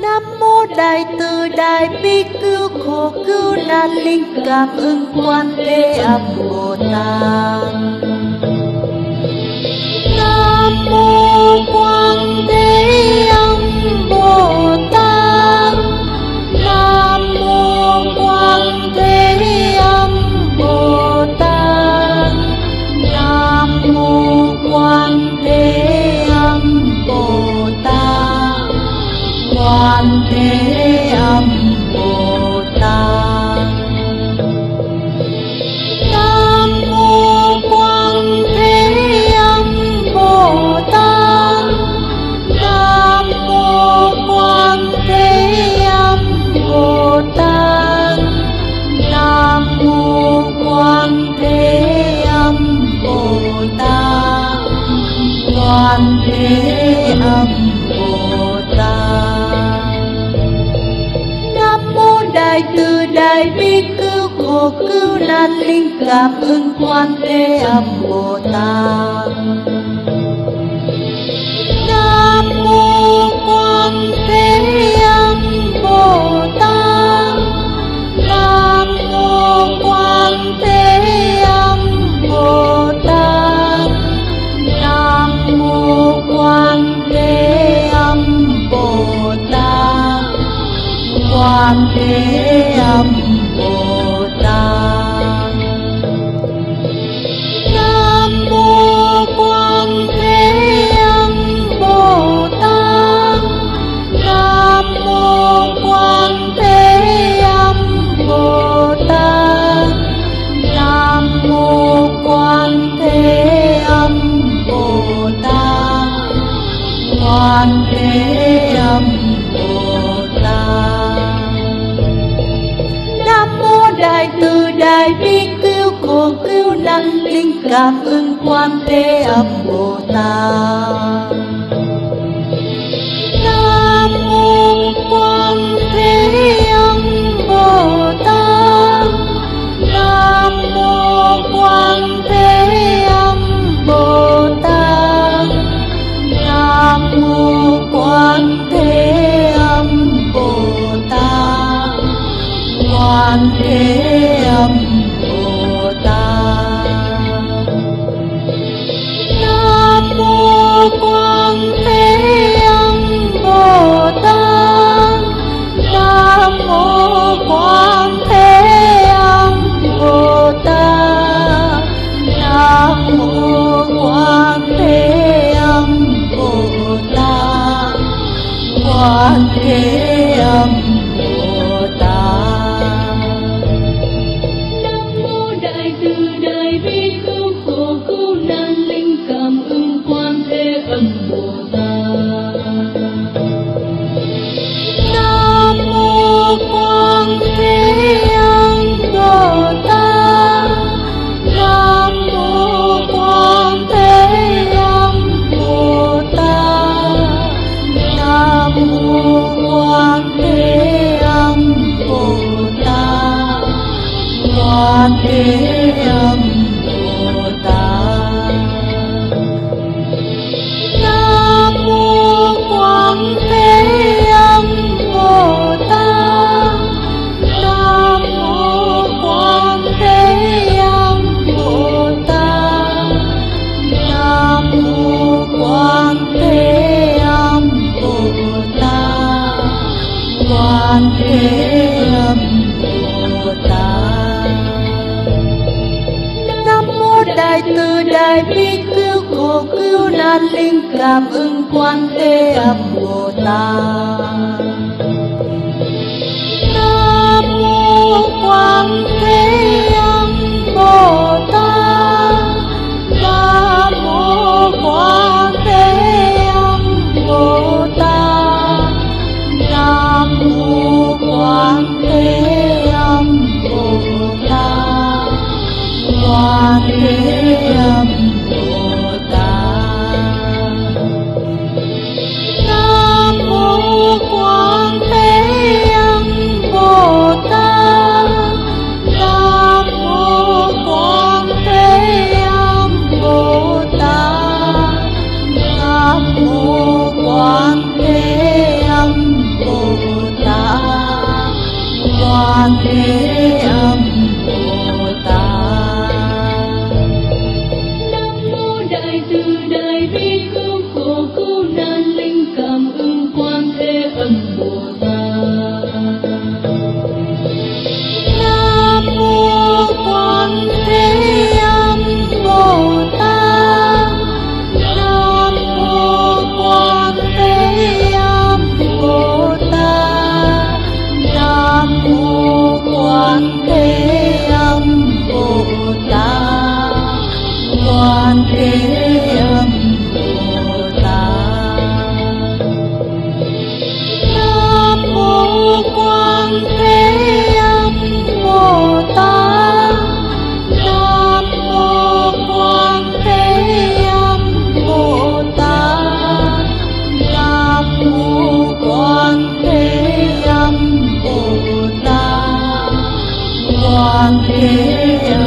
Nam mô Đại Từ Đại Bi Cứu Khổ Cứu Nạn Linh Cảm Ứng Quan Thế Âm Bồ Tát. Nam mô Quan Thế Âm Bồ Tát. Nam mô Quan Thế Âm Bồ Tát. Nam mô Quan Thế Âm Bồ Tát. Quan Thế Âm Bồ Tát. Nam mô Quan Thế Âm Bồ Tát. Nam mô Quan Thế Âm Bồ Tát. Nam mô Quan Thế Âm Bồ Tát. Quan Thế Âm Bồ Tát. Nam mô Đại Từ Đại Bi Cứu Khổ Cứu Nạn Linh Cảm Ứng Quan Thế Âm Bồ Tát. Nam mô Quan Thế Âm Bồ Tát. Nam mô Quan Thế Âm Bồ Tát. Nam mô Quan Thế Âm Bồ Tát. Quan Thế Âm Bồ Tát. Nam mô Quan Thế Âm Bồ Tát. Nam mô Quan Thế Âm Bồ Tát. Nam mô Quan Thế Âm Bồ Tát. Quan Thế Âm Bồ Tát. Nam mô Đại Từ Đại Bi Cứu Khổ Cứu Nạn Linh Cảm Ứng Quan Thế Âm Bồ Tát. Nam mô Quan Thế Âm Bồ Tát. Nam mô Quan Thế Âm Bồ Tát. Nam mô Quan Thế Âm Bồ Tát. Quan Thế Âm Bồ Tát. Nam mô Quan Thế Âm Bồ Tát. Nam mô Quan Thế Âm Bồ Tát. Nam mô Quan Thế Âm Bồ Tát. Quan Thế Âm Bồ Tát. Nam mô Đại Từ Đại Bi Cứu Khổ Cứu Nạn Linh Cảm Ứng Quan Thế Âm Bồ Tát. Nam mô Quan Thế Âm Bồ Tát. Nam mô Quan Thế Âm Bồ Tát. Nam mô Quan Thế Âm Bồ Tát. Quan Thế Âm Bồ Tát. Nam mô Quan Thế Âm Bồ Tát. Nam mô Quan Thế Âm Bồ Tát. Nam mô Quan Thế Âm Bồ Tát. Quan Thế Âm Bồ Tát. Nam mô Đại Từ Đại Bi Cứu Khổ Cứu Nạn Linh Cảm Ứng Quan Thế Âm Bồ Tát. Nam mô Quan Thế Âm Bồ Tát. Nam mô Quan Thế Âm Bồ Tát. Nam mô Quan Thế Âm Bồ Tát. Quan Thế Âm Bồ Tát. Nam mô Quan 觀thế âm。